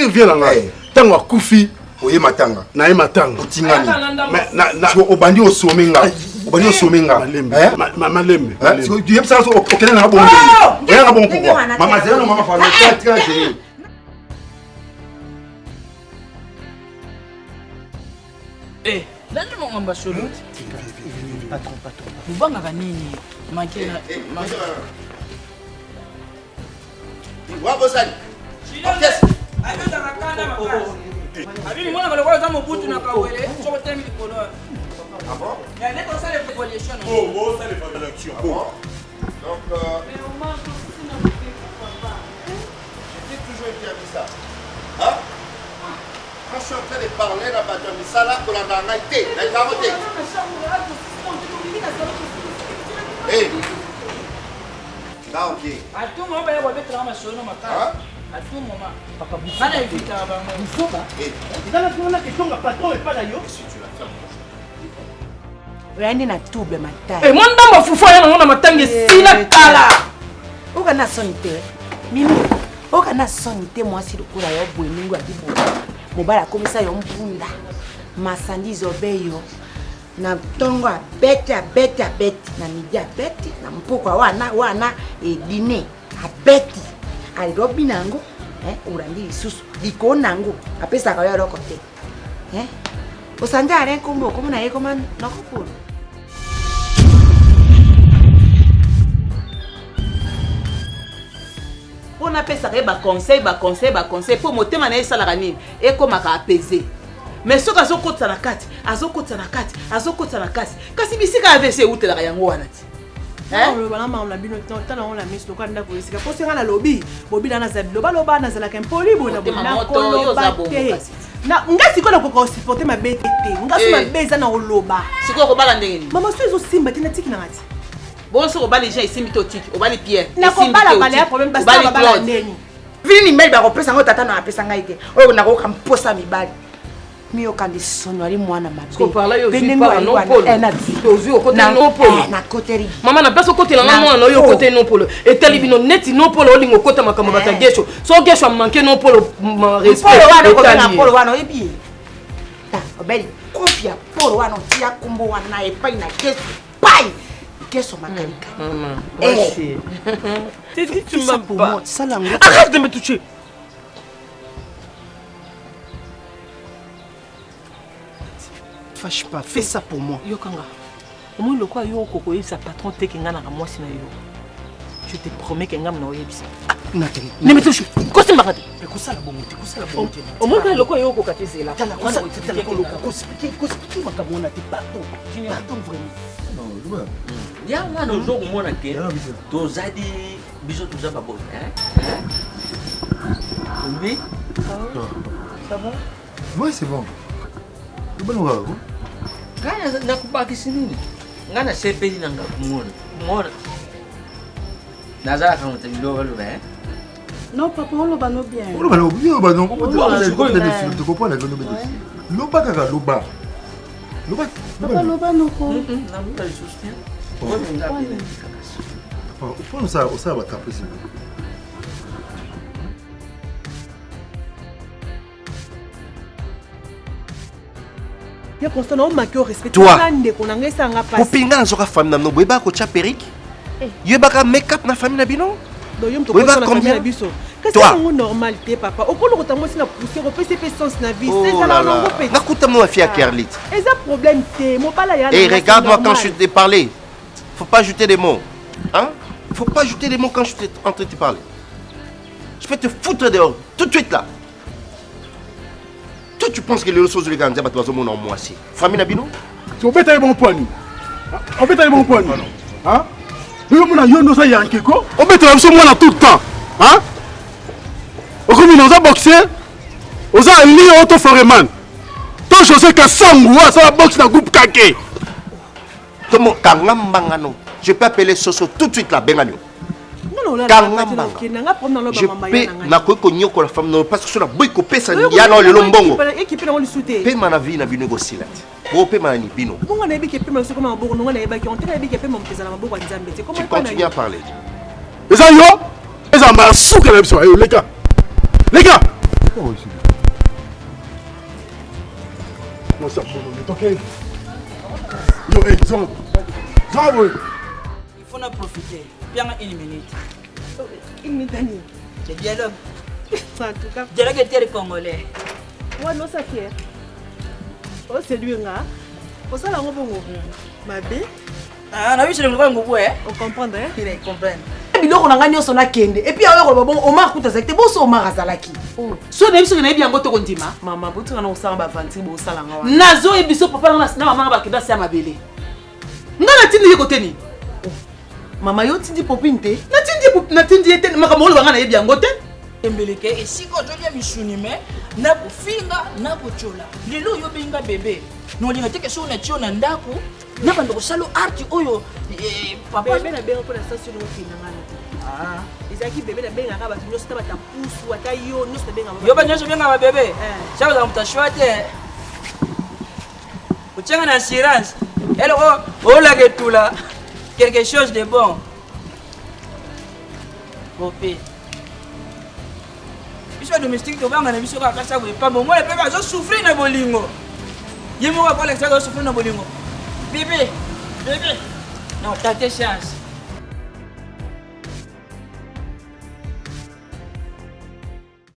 vie na ngai Eh. ntango akufi Oye matanga. Naye matanga. Otingami. Obandi osome nga. Obandi osome nga. Malembe. Malembe. Yebisa so okende na bongo. Oya na bongo pourquoi? Mama zela no mama fa no tika tika. Eh, landa makambo ya solo. Patron, patron. Bobangaka nini? Manke na Wabosani. Orchestre. Abimi mwana lokola oza mobutu na kawele soki otelemi likolo. Ah bon? Ya nde tosala évolution. Oh, bon, ça l'évaluation. Ah bon? Donc euh, Mais au moins, je t'ai toujours interdit ça. Hein? Quand je suis en train de parler na bato ya misala kolanda ngai te, na likambo te. Hey. Nga ok. À tout moment, baya kobetelaka masolo na makasi. À tout moment. Nga na evitaka bango. Buzoba. Eza na mpona ketonga patron epa na yo. Oya nde na trouble matanga. Eh, mwa ndambo ya fufu aya nango na matanga esila kala. Oka na soni te. Mimi, oka na soni te mwasi lokola yo boye ndenge ya liboso. Mobali akomisa yo mpunda. Masandise obeyo. Na ntongo abeti abeti abeti na midi abeti na mpokwa wana wana edine abeti alobi na yango eh, olandi lisusu likolo na yango apesaka yo eloko te eh? osandi alain nkombo okomo na ye koma nokopolo mpo napesaka ye baconseil baconseil baconseil mpo motema na ye esalaka nini ekomaka apaise mais soki azokotisa na kati azokotisa na kati azokotisa na kati kasi bisika avc ewutelaka yango wana ti oloba na makambo na bino tala yango na miso lokola ndako esika mpo senga nalobi bobila naza bilobaloba nazalaka impoli boye na boye nakoloba te nga sikoyo nakoka kosupporte mabe te te nga so eh. mabe eza na koloba sikoyo kobala ndenge nini mama so ezosimba te natiki nanga ti bongo soki obali jean esimbi te otiki obali pierre nakobala bala ya problème basala babala ndeni vini mibali bakopesa yango tata na apesa ngai te oyo nakoyoka mposa mibali miyoka nde soni ali mwana mabenakoteli mama na place okotela nga mwana oyo okote nopolo etali bino neti nopolo olinga okota makambo bato ya eh. gesho so gesho amanke nopolo respectpolo wana oyebi ye obeli kofi ya polo wana otia kombo wana epai na gesho pai keso makalika mm, eh. Tu m'as pas. Arrête de me toucher. Fâche pas, fais ça pour moi. Yokanga. Omoni lokola yo okoki koyebisa patron te ke ngai naka mwasi na yo. Je te promets ke ngai na oyebisa. Nathalie. Ne me touche. Kosimbaka te. Kosala bongo te, kosala bongo te. Omoni kaka lokola yo okoka te zela. Tala, kosala koexplike, koexplike makambo wana te, pardon. Pardon vraiment. Yango wana ozo komona ke tozali biso toza baboyi. Olobi? Ça va? Oui, c'est bon. Ngai nakobakisi nini? Ngai nasepeli na ngai komona. Komona. Nazalaka moto biloko aloba eh? Non, papa, oloba no bien. Oloba no bien, oloba no. Comprendre que loba kaka loba. Loba. Papa loba noko. Naloba lisusu te. Papa, osala osala ba caprice. Ya constant na omaki orespecte nga ndeko na ngai esanga pasi. Kopinga nazoka famille na bino boyebaka kotya perruque eh. yoyebaka make up na famille na bino donc yo moto okosa na famille na biso kasi yango normal te papa okolokota mwasi na poussière opesi mpe sens na vie oh ezala nango mpe nakuta mo afia ah. kerlit eza problème te mobala ya et regarde moi quand je te parler faut pas ajouter des mots hein faut pas ajouter des mots quand je suis en train de te parler je peux te foutre dehors tout de suite là Toi tu penses que lelo soki ozoleka na nzela bato bazomona mwasi famille na bino obeta ye bongo pwani obeta ye bongo pwani yo mona yo nde oza yanke ko obetela biso mwana tout le temps okomi na oza boxer oza ali oyo to foreman to josé kasangu oyo asala boxe na groupe kake tomo kanga mbanga no je peux appeler soso tout de suite là bengani yo kanga mbanga je peux nakoki konyokola femme no parce que so naboyi kopesa ya na lelo mbongo pema na vie na bino ekosila te bopema na ni bino tu continues à parler eza yo eza masuka na biso ayo leka leka Mwasi ya bolole tokei. Yo, hey, zonga. Zonga boye. Il faut en profiter. Pianga une minute. Une minute nini? Le dialogue. En tout cas. Dialogue était congolais. Wana osa fier. Oséduire nga. Osala yango bongo. Mabe. Ah, na biso lokola ngubu eh. O comprendre eh? Il comprendre. Biloko na ngai nyonso nakende epuis aoya koloba bongo Omar kuta azalaki te boso Omar azalaki. So nayebi soki nayebi yango tokondima. Mama botika na kosala baventure bosala nga wana. Nazoyebi so papa na na mama bakenda se ya mabele. Nga natindi ye kote nini? Mama yo otindi popine te? Natindi natindi ye te makambo oloba nga nayebi yango te. Embeleke esika ozolia misuni me na kofinga na kotyola lelo oyo obenga bebe nolinga te ke soki natie yo na ndako na banda kosala art oyo eh, papa Bebe nabenga mpo na sasi oyo okenda nga na te. Ah. Ezalaki bebe nabengaka bato nyonso ata bato ya pusu ata yo nyonso nabengaka. Yo bato nyonso obengaka bebe sa kozala moto ashwa te otianga na assurance eloko olaka etula quelque chose de bon ope biso ba domestique tobanga na biso kaka kasa boye pamba omona mpe azosouffrir na bolingo ye moko akolakisa azosouffrir na bolingo bebe bebe non tate chance.